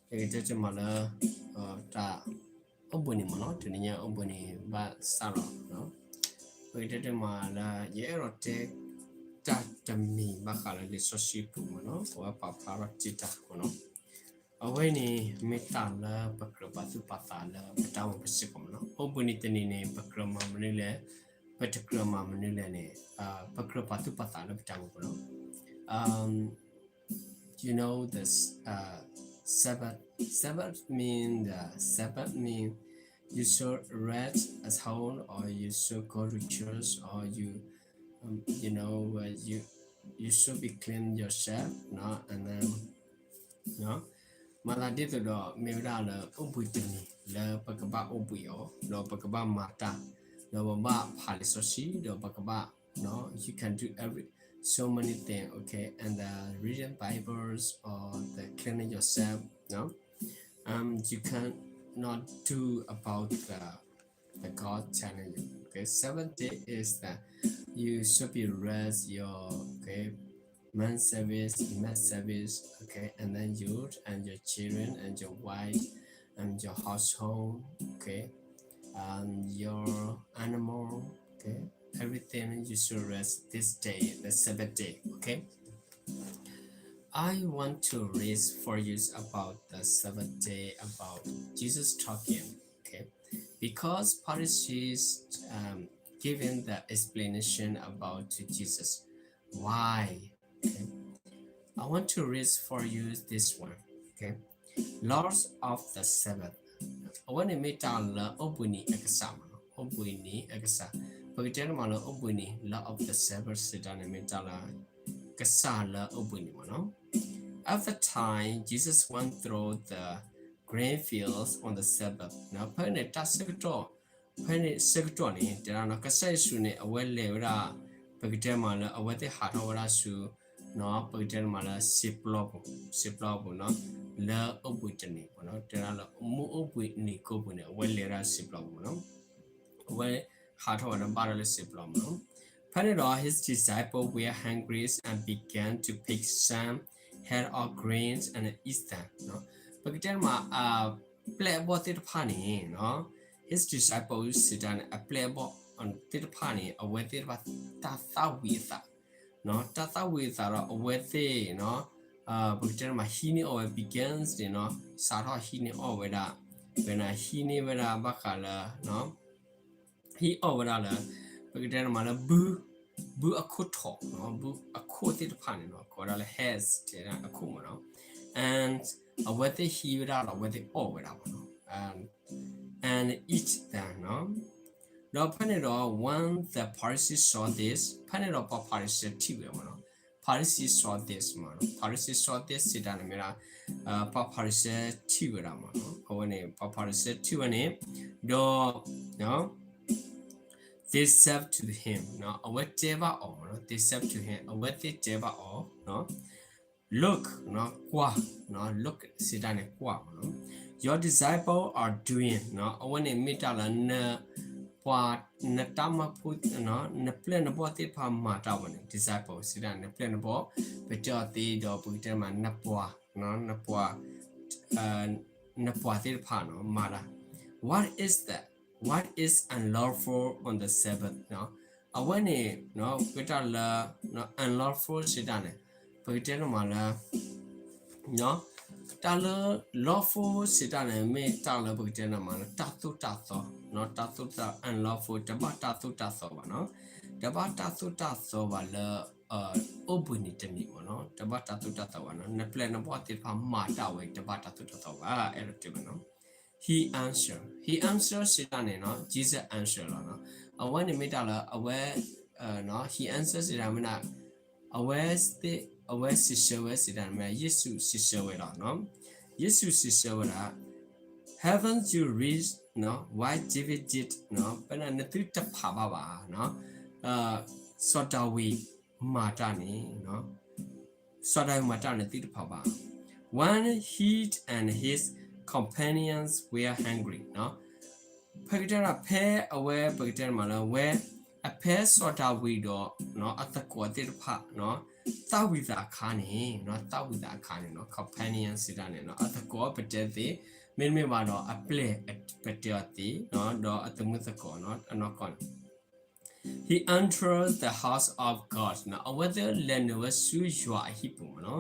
ယကတဲတမံၤလၢ တၢ်အိၣ်ဘှံးနံၤမ့ၢ်နီၤ, တနံၤညါအိၣ်ဘှံးနံၤဘၣ်ဆၣ်ဒီး ပကတဲတမံၤလၢ ယအဲၣ်ဒိးတဲ တၢ်တမံၤဘၣ်ဃးလၢလံာ်စီဆှံပူၤမ့ၢ်နီၤ, ပဝဲပာ်ဖျါထီၣ်တံၢ်တၢ်မ့ၢ်နီၤ. အဝဲန့ၣ် မ့ၢ်တၢ်လၢပကြၢးပာ်သူၣ်ပာ်သးလၢပတၢ်အိၣ်မူပူၤစ့ၢ်ကီးမ့ၢ်နီၤ. အိၣ်ဘှံးနံၤတနံၤန့ၣ် ပကြၢးမၤမနုၤလဲၣ်, ပတကြၢးမၤမနုၤလဲၣ်န့ၣ် ပကြၢးပာ်သူၣ်ပာ်သးလၢပတၢ်အိၣ်မူပူၤနီၤ. You know the s- uh, Sabbath. Sabbath mean the Sabbath mean you should rest at home, or you should go to church, or you um, you know uh, you you should be clean yourself, no, and then no. မၤသးဒ်သိးဒီး မ့ၢ်ဝဲဒၣ်လၢအိၣ်ဘှံးတနံၤလၢပကဘၣ်အိၣ်ဘှံးအီၤ ဒီးပကဘၣ်မၤတၢ် ဒီးပဘၣ်ဖးလံာ်စီဆှံ ဒီးပကဘၣ် no, you can do every so many things, okay, and the reading Bibles or the cleaning yourself, no, um, you cannot do about the the God telling you. Okay, seventh day is that you should be rest your, okay, man service, maid service, okay, and then you and your children and your wife and your household, okay, and your animal, okay, everything you should rest this day, the Sabbath day, okay. I want to read for you about the Sabbath day, about Jesus talking. Okay, because Pharisees um, giving the explanation about to Jesus. Why? Okay. I want to read for you this one. Okay. Lord of the Sabbath. အဝဲန့ၣ်မ့ၢ်တၢ်လၢအိၣ်ဘှံးနံၤအကစၢ်မ့ၢ်နီၤ, အိၣ်ဘှံးနံၤအကစၢ်, ပကတဲတမံၤလၢအိၣ်ဘှံးနံၤ Lord of the Sabbath စံးတၢ်န့ၣ်မ့ၢ်တၢ်လၢ ကစၢ်လၢအိၣ်ဘှံးနံၤမ့ၢ်နီၤ. At the time Jesus went through the grain fields on the Sabbath, ဖဲန့ၣ်တၢ်ဆၢကတီၢ်, ဖဲန့ၣ်ဆၢကတီၢ်န့ၣ် တဲဒၣ်နီၤ ကစၢ်ယ့ၣ်ၡူးန့ၣ် အဝဲလဲၤဝဲဒၣ် ပကတဲမးလၢအဝဲသ့ၣ်ဟးထီၣ်ဝဲဒၣ်ဆူ ပကတဲမးလၢစံာ်ပျီပူၤ, စံာ်ပျီပူၤနီၤ, လၢအိၣ်ဘှံးတနံၤမ့ၢ်နီၤ, တဲဒၣ်လၢမုၢ်အိၣ်ဘှံးနံၤကိးပူၤန့ၣ် အဝဲလဲၤဒၣ်စံာ်ပျီပူၤနီၤ, အဝဲဟးထီၣ်ဝဲဒၣ်ဘၣ်ဒီးလၢစံာ်ပျီမ့ၢ်နီၤ. ဖဲန့ၣ်ဒီး his disciples were hungry and began to pick some head of grains and eat them. ပကတဲမး အပျဲၢ်အဘီၣ်သ့ၣ်တဖၣ်န့ၣ် his disciples စံးတၢ်န့ၣ် အပျဲၢ်အဘီၣ်သ့ၣ်တဖၣ်န့ၣ် အဝဲသ့ၣ်တဖၣ်တၢ်သၣ်ဝံၤအသး, တၢ်သၣ်ဝံၤအသးဒီးအဝဲသ့ၣ် ပကတဲမး ဟံးန့ၢ်အီၣ်ဝဲ begins န့ၣ်နီၤ, စးထီၣ်ဟံးန့ၢ်အီၣ်ဝဲဒၣ်, ဝဲန့ၣ်ဟံးန့ၢ်ဝဲဒၣ်ဘၣ်ဃးလၢ ဟံးအီၣ်ဝဲဒၣ်လၢ ပကတဲမးလၢ ဘု, ဘုအခိၣ်ထီၣ်, ဘုအခိၣ်သ့ၣ်တဖၣ်န့ၣ်နီၤ, ကိးဝဲဒၣ်လၢ heads တဲဒၣ်အခိၣ်မ့ၢ်နီၤ, and အဝဲသ့ၣ်ဟံးဝဲဒၣ်ဒီး အဝဲသ့ၣ်အီၣ်ဝဲဒၣ်မ့ၢ်နီၤ, and eat them နီၤ. ဒီးဖဲန့ၣ်ဒီး when the Pharisees saw this, ဖဲန့ၣ်ဒီးပှၤဖၤရံၤၡဲ ထံၣ်ဝဲမ့ၢ်နီၤ, Pharisees saw this မ့ၢ်နီၤ, Pharisees saw this စံးတၢ်န့ၣ်မ့ၢ်ဒၣ် ပှၤဖၤရံၤၡဲထံၣ်ဝဲဒၣ်မ့ၢ်နီၤ, အဝဲန့ၣ် ပှၤဖၤရံၤၡဲထံၣ်ဝဲန့ၣ်, ဒီး they said to him အဝဲတဲဘၣ်အီၤမ့ၢ်နီၤ, they said to him အဝဲသ့ၣ်တဲဘၣ်အီၤ, look ကွၢ်, look စံးတၢ်န့ၣ်ကွၢ်မ့ၢ်နီၤ, your disciples are doing အဝဲန့ၣ်မ့ၢ်တၢ်လၢ ပှၤ နတၢ်မၢဖိ နပျဲၢ်နဘီၣ်သ့ၣ်တဖၣ်မၤတၢ်ဝဲန့ၣ် disciples စံးတၢ် နပျဲၢ်နဘီၣ် ပတဲအီၤသ့ဒီး ပကတဲမး နပှၤ နပှၤ နပှၤသ့ၣ်တဖၣ်နီၤ မၤတၢ် what is that, what is unlawful on the Sabbath အဝဲန့ၣ် ပကတဲလၢ unlawful စံးတၢ်န့ၣ် ပကတဲန့ၣ်မးလၢ တၢ်လၢ lawful စံးတၢ်န့ၣ် မ့ၢ်တၢ်လၢပကတဲန့ၣ်မးလၢ တၢ်သိၣ်တၢ်သီ တၢ်သိၣ်တၢ် unlawful တဘၣ်တၢ်သိၣ်တၢ်သီဘၣ်နီၤ တဘၣ်တၢ်သိၣ်တၢ်သီဘၣ်လၢ အိၣ်ဘှံးနံၤတနံၤမးနီၤ တဘၣ်တၢ်သိၣ်တၢ်သီဘၣ်နီၤ နပျဲၢ်နဘီၣ်သ့ၣ်တဖၣ်မၤတၢ်ဝဲ တဘၣ်တၢ်သိၣ်တၢ်သီဘၣ် အဲၣ်ဒိးတဲဘၣ်နီၤ He answered, he answered စံးတၢ်န့ၣ်နီၤ Jesus answered လီၤနီၤ အဝဲန့ၣ်မ့ၢ်တၢ်လၢ အဝဲ he answered စံးတၢ်မ့ၢ်ဒၣ် အဝဲသ့ၣ် အဝဲစံးဆၢဝဲစံးတၢ်န့ၣ်မ့ၢ် ယ့ၣ်ၡူးစံးဆၢဝဲလီၤနီၤ ယ့ၣ်ၡူးစံးဆၢဝဲဒၣ် Haven't you read နီၤ what David did နီၤ ဖဲန့ၣ်နသုတဖးဘၣ်ဘၣ်နီၤ စီၤဒၤဝံးမၤတၢ်န့ၣ် စီၤဒၤဝံးမၤတၢ်န့ၣ်သုတဖးဘၣ် When he and his companions were hungry နီၤ ဖဲကတဲဒၣ် ဖဲအဝဲ ပကတဲမးလၢ ဝဲ အဖဲစီၤဒၤဝံးဒီး အသကိးသ့ၣ်တဖၣ်နီၤ သးဝံၣ်သးအခါန့ၣ်, သးဝံၣ်သးအခါန့ၣ်နီၤ, companion စံးတၢ်န့ၣ်နီၤ, အသကိးပတဲသ့, မ့တမ့ၢ်ဘၣ်ဒီးအပျဲၢ်ပတဲအီၤသ့, ဒီးအသမုသကိးနီၤ, အနီၢ်ကီၢ်န့ၣ် He entered the house of God နီၤ, အဝဲသ့ၣ်လဲၤနုာ်ဝဲဆူယွၤအဟံၣ်ပူၤမ့ၢ်နီၤ.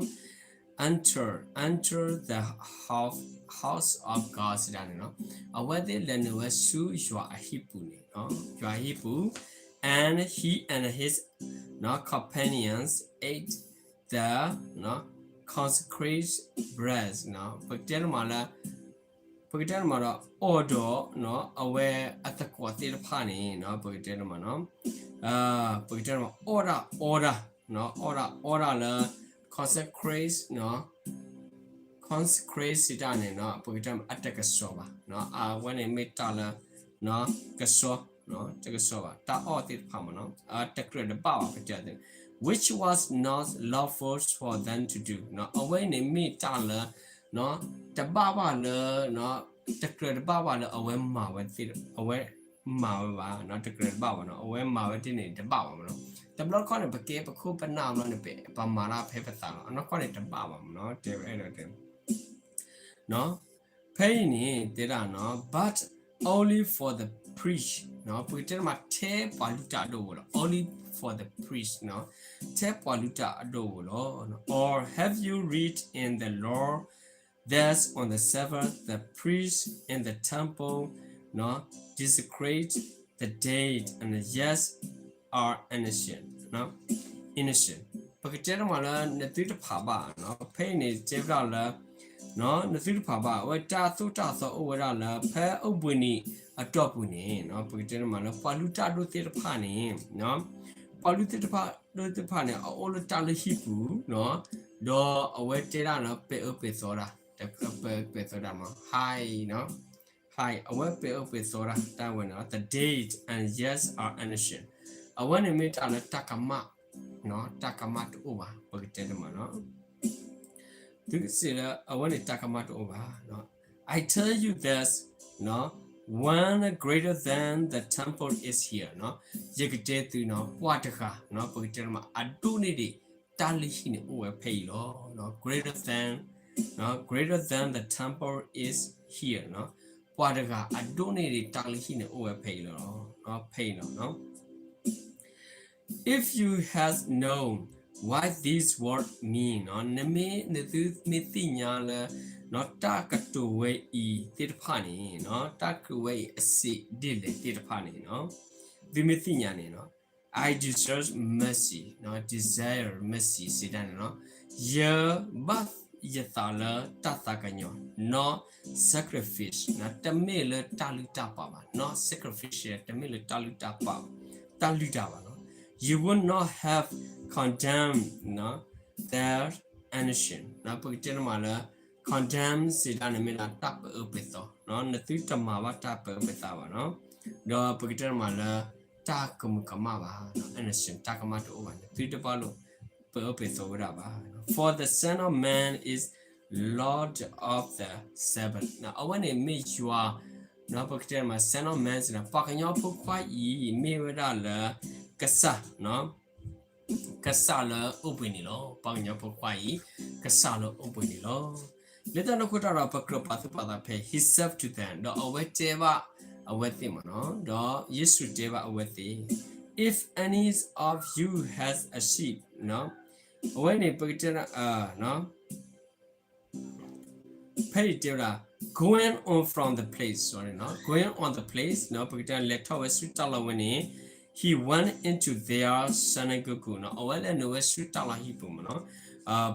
Enter, enter the house, house of God စံးတၢ်န့ၣ်နီၤ, အဝဲသ့ၣ်လဲၤနုာ်ဝဲဆူယွၤအဟံၣ်ပူၤန့ၣ်, ယွၤအဟံၣ်ပူၤ, and he and his နီၤ companions ate the နီၤ consecrated bread နီၤ, ပကတဲတမးလၢ ပကတဲတမးဒီး အီၣ်ဒီးနီၤ အဝဲအသကိးသ့ၣ်တဖၣ်န့ၣ်နီၤ, ပကတဲတမးနီၤ, ပကတဲတမး အီၣ်ဒၣ်အီဒၣ်နီၤ, အီၣ်ဒၣ်အီဒၣ်လၢ consecrate နီၤ, consecrate စံးတၢ်န့ၣ်နီၤ, ပကတဲတမး အတကဆှီဘၣ်နီၤ, အဝဲန့ၣ်မ့ၢ်တၢ်လၢ ကဆှီ တကဆှီဘၣ် တၢ်အီၣ်သ့ၣ်တဖၣ်မ့ၢ်နီၤ, တကြၢးတဘၣ်ဘၣ် ပကတဲသ့ၣ်, which was not lawful for them to do နီၤ, အဝဲန့ၣ်မ့ၢ်တၢ်လၢ တဘၣ်ဘၣ်လၢ တကြၢးတဘၣ်ဘၣ်လၢအဝဲမၤဝဲသ့ၣ်, အဝဲမၤဝဲဘၣ်နီၤ, တကြၢးတဘၣ်ဘၣ်နီၤ, အဝဲမၤဝဲသ့ၣ်န့ၣ်တဘၣ်ဘၣ်မ့ၢ်နီၤ, တဘျီတခီၣ်န့ၣ် ပကဲပခိၣ်ပနၢ်ဘျီန့ၣ် ပမၤတၢ်ဖဲပသးလီၤ, အနီၢ်ကီၢ်န့ၣ်တဘၣ်ဘၣ်မ့ၢ်နီၤ, တဲဝဲအဲၣ်ဒိးတဲ ဖဲအံၤန့ၣ် တဲဒၣ်နီၤ, but only for the priest နီၤ, ပကတဲတမးထဲပှၤလုၢ်တၢ်အဒိၣ်အဝီၤလီၤ, only for the priest နီၤ, ထဲပှၤလုၢ်တၢ်အဒိၣ်အဝီၤလီၤ, or have you read in the law that on the Sabbath the priest in the temple နီၤ desecrate the dead and the yes are innocent, innocent ပကတဲတမးလၢနသုတဖးဘၣ်နီၤ, ဖဲအံၤန့ၣ်တဲဝဲဒၣ်လၢ နသုတဖးဘၣ် အဝဲတၢ်သိၣ်တၢ်သီအိၣ်ဝဲဒၣ်လၢ ဖဲအိၣ်ဘှံးနံၤအတီၢ်ပူၤန့ၣ်နီၤ, ပကတဲတမးလၢ ပှၤလုၢ်တၢ်ဒိၣ်သ့ၣ်တဖၣ်န့ၣ် ပှၤလုၢ်တၢ်ဒိၣ်သ့ၣ်တဖၣ်န့ၣ် အအိၣ်လၢတၢ်လုၢ်ဟံၣ်ပူၤနီၤ, ဒီးအဝဲတဲဒၣ်နီၤ ပဲာ်အၢပဲာ်သီဒၣ်, ပဲာ်အၢပဲာ်သီဒၣ်မး hide နီၤ, hide အဝဲပဲာ်အၢပဲာ်သီဒၣ် တၢ်ဝဲန့ၣ် the dead and yes are innocent အဝဲန့ၣ်မ့ၢ်တၢ်လၢတၢ်ကမၣ်, တၢ်ကမၣ်တအိၣ်ဘၣ် ပကတဲတမးနီၤ သုစံးလၢ အဝဲန့ၣ်တၢ်ကမၣ်တအိၣ်ဘၣ်, I tell you that one greater than the temple is here နီၤ, ယကတဲသုနီၤ ပှၤတဂၤနီၤ ပကတဲတမး အဒိၣ်န့ၢ်ဒံးတၢ်လုၢ်ဟံၣ်န့ၣ်အိၣ်ဝဲဖဲအံၤလီၤ, greater than, greater than the temple is here နီၤ, ပှၤတဂၤအဒိၣ်န့ၢ်ဒံးတၢ်လုၢ်ဟံၣ်န့ၣ်အိၣ်ဝဲဖဲအံၤလီၤ, ဖဲအံၤလီၤ If you had known what these words mean နီၤ, နမ့ၢ် နသုမ့ၢ်သ့ၣ်ညါလၢ တၢ်ကတိၤဝဲအံၤသ့ၣ်တဖၣ်န့ၣ်နီၤ, တၢ်ကတိၤဝဲအံၤအစံးဒ်လဲၣ်သ့ၣ်တဖၣ်န့ၣ်နီၤ, သုမ့ၢ်သ့ၣ်ညါန့ၣ်နီၤ, I desire mercy နီၤ, desire mercy စံးတၢ်န့ၣ်နီၤ, ယဘၣ်ယသးလၢတၢ်သးကညီၤ, not sacrifice နီၤ, တမ့ၢ်လၢတၢ်လုၢ်တၢ်ပာ်ဘၣ်, not sacrifice တမ့ၢ်လၢတၢ်လုၢ်တၢ်ပာ်, တၢ်လုၢ်တၢ်ဘၣ်နီၤ, you would not have condemned နီၤ the innocent နီၤ, ပကတဲတမးလၢ condemn စံးတၢ်န့ၣ်မ့ၢ်ဒၣ်တၢ်ပဲာ်အၢပဲာ်သီနီၤ, နသုတမၤဘၣ်တၢ်ပဲာ်အၢပဲာ်သီဘၣ်နီၤ, ဒီးပကတဲတမးလၢ တၢ်ကမူးကမၣ်ဘၣ်နီၤ, innocent တၢ်ကမၣ်တအိၣ်ဘၣ်, နသုတဘၣ်လိာ်ပဲာ်အၢပဲာ်သီဝဲဒၣ်ဘၣ်, for the Son of Man is Lord of the Sabbath နီၤ, အဝဲန့ၣ်မ့ၢ်ယွၤ နီၤ, ပကတဲတမး Son of Man စံးန့ၣ် ပှၤကညီဖိခွါအံၤ မ့ၢ်ဝဲဒၣ်လၢ ကစၢ်နီၤ ကစၢ်လၢအိၣ်ဘှံးနံၤလီၤ, ပှၤကညီဖိခွါအံၤ ကစၢ်လၢအိၣ်ဘှံးနံၤလီၤ. လၢတၢ်န့ၣ်အဃိတၢ်ဒီး ပကြၢးပာ်သူၣ်ပာ်သးဖဲ He said to them ဒီးအဝဲတဲဘၣ်အဝဲသ့ၣ်မ့ၢ်နီၤ, ဒီးယ့ၣ်ၡူးတဲဘၣ်အဝဲသ့ၣ်, If any of you has a sheep နီၤ, အဝဲန့ၣ် ပကတဲ ဖဲအံၤတဲဝဲဒၣ် going on from the place, going on the place နီၤ, ပကတဲ လဲၤထီၣ်ဝဲဆူတၢ်လီၢ်ဝဲန့ၣ်, he went into their synagogue နီၤ, အဝဲလဲၤနုာ်ဝဲဆူတၢ်လီၢ်ဟံၣ်ပူၤမ့ၢ်နီၤ,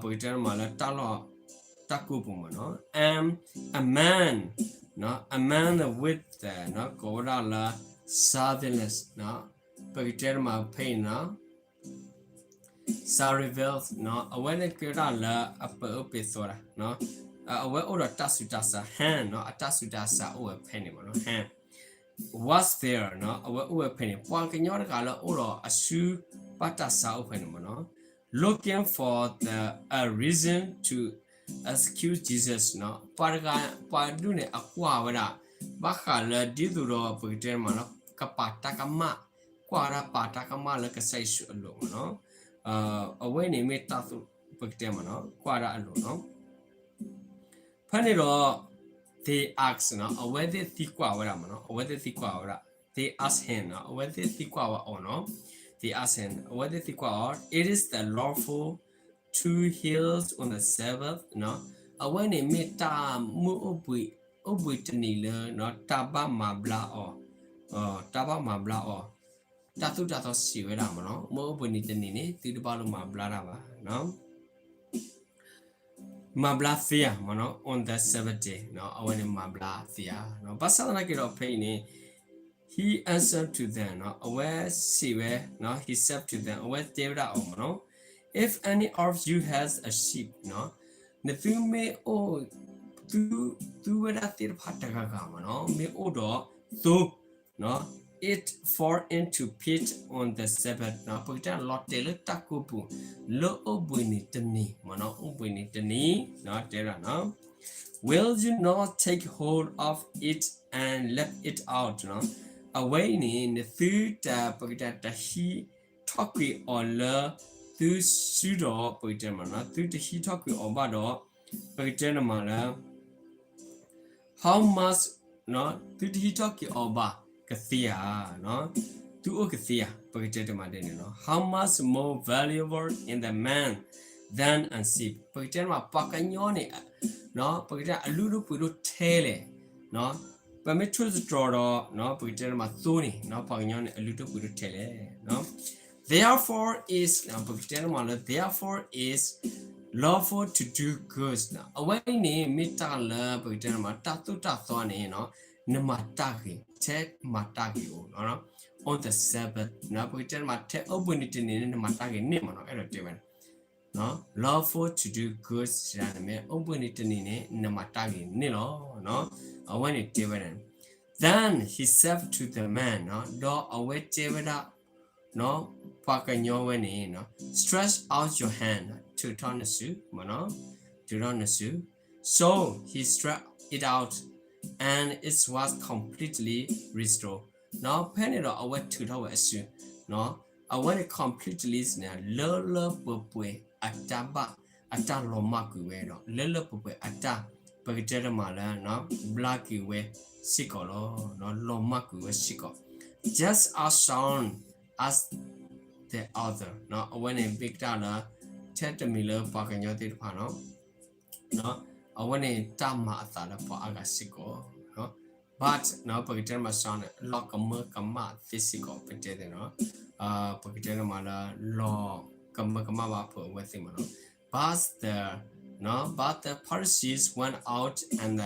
ပကတဲမးလၢတၢ်လီၢ် တၢ်ကိၢ်ပူၤမ့ၢ်နီၤ, and a man, နီၤ, a man with the နီၤ, ကိးဝဲဒၣ်လၢ Cyrus နီၤ, ပကတဲမးဖဲအံၤနီၤ Cyrus နီၤ, အဝဲန့ၣ်ကဲဝဲဒၣ်လၢအပဲာ်အၢပဲာ်သီတၢ်, အဝဲအိၣ်ဒီးတၢ်ဆူးတၢ်ဆါ hand နီၤ, အတၢ်ဆူးတၢ်ဆါအိၣ်ဝဲဖဲန့ၣ်မ့ၢ်နီၤ, hand was there နီၤ, အဝဲအိၣ်ဝဲဖဲန့ၣ်, ပှၤကညီတဂၤလၢအိၣ်ဒီးအဆူးဘၣ်တၢ်ဆါအိၣ်ဖဲန့ၣ်မ့ၢ်နီၤ, looking for the, a reason to accuse Jesus နီၤ, ပှၤတဂၤ ပှၤဒူၣ်န့ၣ် အကွၢ်ဝဲဒၣ် ဘၣ်ဃးလၢဒ်သိးဒီးပကတဲမးလၢ ကပာ်တၢ်ကမၣ်, ကွၢ်ဝဲဒၣ်ပာ်တၢ်ကမၣ်လၢကစၢ်ယ့ၣ်ၡူးအလိၤမ့ၢ်နီၤ, အဝဲန့ၣ်မ့ၢ်တၢ်သိၣ် ပကတဲမ့ၢ်နီၤ ကွၢ်ဒၣ်အလိၤနီၤ. ဖဲန့ၣ်ဒီး they ask နီၤ အဝဲသ့ၣ်သံကွၢ်ဝဲဒၣ်မ့ၢ်နီၤ အဝဲသ့ၣ်သံကွၢ်ဝဲဒၣ် they ask him နီၤ အဝဲသ့ၣ်သံကွၢ်ဝဲအီၤနီၤ they ask him အဝဲသ့ၣ်သံကွၢ်အီၤ it is the lawful to heal on the Sabbath နီၤ အဝဲန့ၣ်မ့ၢ်တၢ်မုၢ်အိၣ်ဘှံး အိၣ်ဘှံးတနံၤလၢ တၢ်ဘၣ်မၤဘျါအီၤ တၢ်ဘၣ်မၤဘျါအီၤ တၢ်သိၣ်တၢ်သီစံးဝဲဒၣ်မ့ၢ်နီၤ မုၢ်အိၣ်ဘှံးနံၤတနံၤန့ၣ် သုတဘၣ်လိၣ်မၤဘျါတၢ်ဘၣ် မၤဘျါသ့ဧါမ့ၢ်နီၤ on the Sabbath day နီၤ အဝဲန့ၣ်မၤဘျါသ့ဧါနီၤ ဘၣ်ဆၣ်သနာ်က့ဒီးဖဲအံၤန့ၣ် he answered to them နီၤ အဝဲစံးဝဲ he said to them အဝဲတဲဝဲဒၣ်အီၤမ့ၢ်နီၤ if any of you has a sheep နီၤ နသုမ့ၢ်အိၣ် သု သုဝဲဒၣ်သ့ၣ်တဖၣ်တဂၤဂၤမ့ၢ်နီၤ မ့ၢ်အိၣ်ဒီးသိ နီၤ it fall into pit on the Sabbath နီၤ ပကတဲလီၤတဲာ်လၢတၢ်ကိးပူၤ လၢအိၣ်ဘှံးနံၤတနံၤမ့ၢ်နီၤ အိၣ်ဘှံးနံၤတနံၤ နီၤ တဲဒၣ်နီၤ will you not take hold of it and let it out နီၤ အဝဲအံၤန့ၣ် နသုတၢ် ပကတဲတဟံးထီၣ်ကွံာ်အီၤလၢ သုစုဒီး ပကတဲမ့ၢ်နီၤ သုတဟံးထီၣ်ကွံာ်အီၤဘၣ်ဒီး ပကတဲန့ၣ်မ့ၢ်လၢ how much နီၤ သုတဟံးထီၣ်ကွံာ်အီၤဘၣ်ကသ့ဧါ သုအိၣ်ကသ့ဧါ ပကတဲတမးဒ်န့ၣ်နီၤ how much more valuable in the man than a sheep ပကတဲတမး ပှၤကညီန့ၣ် ပကတဲအလုၢ်ဒိၣ်ပှ့ၤဒိၣ်ထဲလဲၣ် ပမ့ၢ်ထိၣ်သတြီၤဒီး ပကတဲတမးသိန့ၣ် ပှၤကညီန့ၣ် အလုၢ်ဒိၣ်ပှ့ၤဒိၣ်ထဲလဲၣ် therefore is ပကတဲတမးလၢ therefore is lawful to do good အဝဲအံၤန့ၣ် မ့ၢ်တၢ်လၢ ပကတဲတမး တၢ်သိၣ်တၢ်သီန့ၣ် နမၤတၢ်ဂ့ၤ ထဲမၤတၢ်ဂ့ၤအိၣ် on the Sabbath ပကတဲတမး ထဲအိၣ်ဘှံးနံၤတနံၤန့ၣ် နမၤတၢ်ဂ့ၤန့ၢ်မ့ၢ်နီၤ အဲၣ်ဒိးတဲဝဲ lawful to do good စံးဒၣ်န့ၣ်မ့ၢ် အိၣ်ဘှံးနံၤတနံၤန့ၣ် နမၤတၢ်ဂ့ၤန့ၢ်လီၤ အဝဲန့ၣ်တဲဝဲဒၣ် then he said to the man ဒီးအဝဲတဲဝဲဒၣ် ပှၤကညီဝဲန့ၣ် stretch out your hand ထုးထီၣ်နစု မ့ၢ်နီၤ ထုးထီၣ်နစု so he stretched it out and it was completely restored ဖဲန့ၣ်ဒီးအဝဲထုးထီၣ်ဝဲအစု အဝဲန့ၣ် completely န့ၣ် လၢလၢပှဲၤပှဲၤအတၢ်ဘၣ် အတၢ်လီၤမၢ်ကွံာ်ဝဲဒီး လၢလၢပှဲၤပှဲၤအတၢ် ပကတဲတမးလၢ ဘျါက့ၤဝဲစ့ၢ်ကီးလီၤ လီၤမၢ်ကွံာ်ဝဲစ့ၢ်ကီး just as soon as the other အဝဲန့ၣ်မ့ၢ်ကတၢၢ်လၢ ထဲတမံၤလၢပှၤကညီသ့ၣ်တဖၣ်နီၤ အဝဲန့ၣ်တၢ်မၤအသးလၢပှၤအါဂၤစ့ၢ်ကီး but ပကတဲတမး soon န့ၣ် လီၤကမၢကမၣ်သ့စ့ၢ်ကီး ပတဲသ့နီၤ ပကတဲတမးလၢ လီၤကမၢကမၣ်ဘၣ်ဖုးအဝဲသ့ၣ်မ့ၢ်နီၤ but the but the Pharisees went out and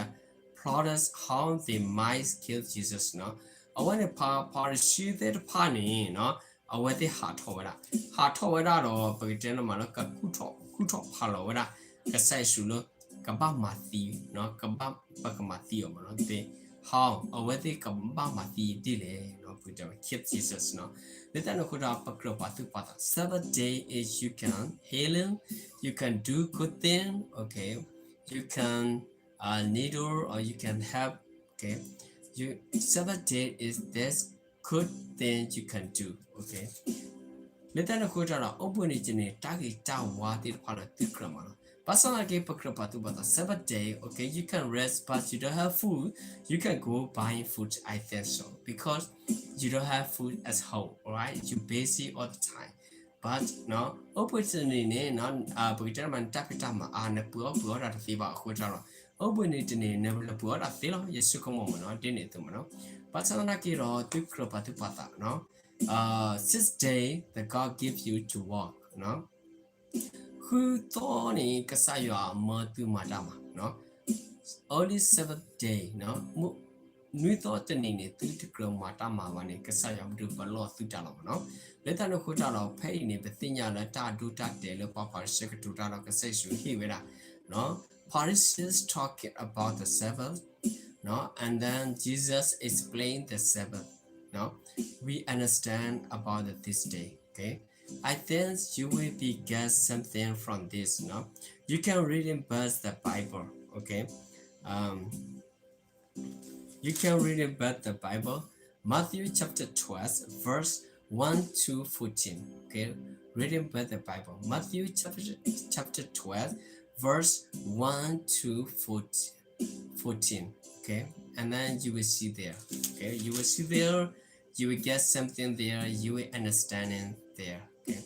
plotted how they might kill Jesus နီၤ အဝဲန့ၣ် ဖၤရံၤၡဲသ့ၣ်တဖၣ်န့ၣ်နီၤ အဝဲသ့ၣ်ဟးထီၣ်ဝဲဒၣ် ဟးထီၣ်ဝဲဒၣ်ဒီး ပကတဲန့ၣ်မးလၢ ကကူၣ်ထီၣ် ကူၣ်ထီၣ်ဖးလီၤဝဲဒၣ် ကစၢ်ယ့ၣ်ၡူးလၢ ကဘၣ်မၤသံ ကဘၣ် ပကမၤသံအီၤမ့ၢ်နီၤ they how အဝဲသ့ၣ်ကဘၣ်မၤသံဒ်လဲၣ် ပကတဲ kill Jesus နီၤ လၢတၢ်န့ၣ်အဃိဒီး ပကြၢးပာ်သူၣ်ပာ်သး Sabbath day is you can healing, you can do good thing, okay, you can uh, needle or you can help, okay, you Sabbath day is this good thing you can do, okay. လၢတၢ်န့ၣ်အဃိတၢ်ဒီး အိၣ်ဘှံးနံၤတနံၤန့ၣ် တၢ်ဂ့ၤတၢ်ဝါသ့ၣ်တဖၣ်လၢသုကြၢးမၤလီၤ ဘၣ်ဆၣ်သနာ်က့ ပကြၢးပာ်သူၣ်ပာ်သး Sabbath day, okay, you can rest but you don't have food, you can go buying food, I think so, because you don't have food at home, alright, you busy all the time, but အိၣ်ဘှံးတနံၤန့ၣ် ပကတဲမး နတၢ်ဖံးတၢ်မၤအါ နပှ့ၤအီၣ်ပှ့ၤအီတၢ်တသ့ဘၣ်အဃိတၢ်လီၤ အိၣ်ဘှံးနံၤတနံၤ နလဲၤပှ့ၤအီတၢ်သ့လီၤ ယဆိကမိၣ်မ့ၢ်နီၤ ဒ်န့ၣ်အသိးမ့ၢ်နီၤ ဘၣ်ဆၣ်သနာ်က့ဒီး သုကြၢးပာ်သူၣ်ပာ်သး six day the God give you to work ဃုသီန့ၣ် ကစၢ်ယွၤမၢသုမၤတၢ်မၤ only seventh day နွံသီတနံၤန့ၣ် သုတကြၢးမၤတၢ်မၤဘၣ်န့ၣ် ကစၢ်ယွၤဒုးပလီၢ်သုတၢ်လီၤမ့ၢ်နီၤ လၢတၢ်န့ၣ်အဃိတၢ်ဒီး ဖဲအံၤန့ၣ် ပသ့ၣ်ညါလၢတၢ်အဒိတၢ်တဲာ်လၢပှၤဖၤရံၤၡဲကတိၤတၢ်ဒီး ကစၢ်ယ့ၣ်ၡူးဟ့ၣ်ဝဲဒၣ် Pharisees talking about the Sabbath, and then Jesus explained the Sabbath. We understand about this day. Okay, I think you will be get something from this. You can read in verse the Bible. Okay, um, you can read in verse the Bible. Matthew chapter twelve, verse one to fourteen. Okay, reading by the Bible. Matthew chapter, chapter twelve, verse one to fourteen. Fourteen. Okay, and then you will see there. Okay, you will see there. You will get something there. You will understand it there. Okay.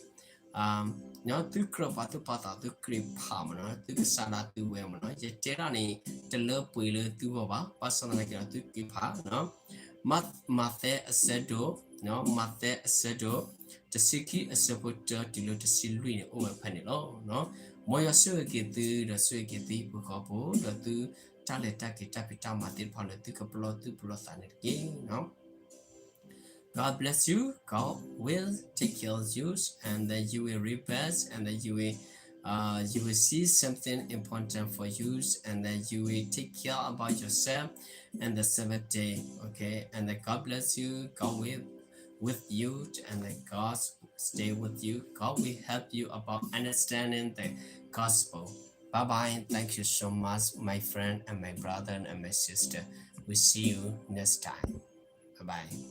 သုကြၢးပာ်သူၣ်ပာ်သးသုက့ၤဖးမ့ၢ်နီၤ, သုကစးဒၣ်သုဝဲမ့ၢ်နီၤ, ယတဲဒၣ်န့ၣ် တလၢပှဲၤလၢသုဂီၢ်ဘၣ်, ဘၣ်ဆၣ်သနာ်က့ဒီးသုက့ၤဖးနီၤ. မး, မးသဲအဆၢဒိၣ်, မးသဲအဆၢဒိၣ် တဆံခံအဆၢဖိတၢတုၤလၢတဆံလွံၢ်န့ၣ် အိၣ်ဝဲဖဲန့ၣ်လီၤ. မ်ယွၤဆိၣ်ဂ့ၤက့ၤသု ဒီးဆိၣ်ဂ့ၤက့ၤသုဟံၣ်ဖိဃီဖိ ဒီးသုတၢ်လဲၤတၢ်က့ၤတၢ်ဖံးတၢ်မၤသ့ၣ်တဖၣ်လၢသုကပလီၢ်သူၣ်ပလီၢ်သးန့ၣ်တက့ၢ်. God bless you. God will take care of you, and then you will rest, and then you will, uh, you will see something important for you, and then you will take care about yourself and the Sabbath day. Okay, and then God bless you. God will with you, and then God stay with you. God will help you about understanding the gospel. Bye bye. Thank you so much, my friend and my brother and my sister. We see you next time. Bye bye.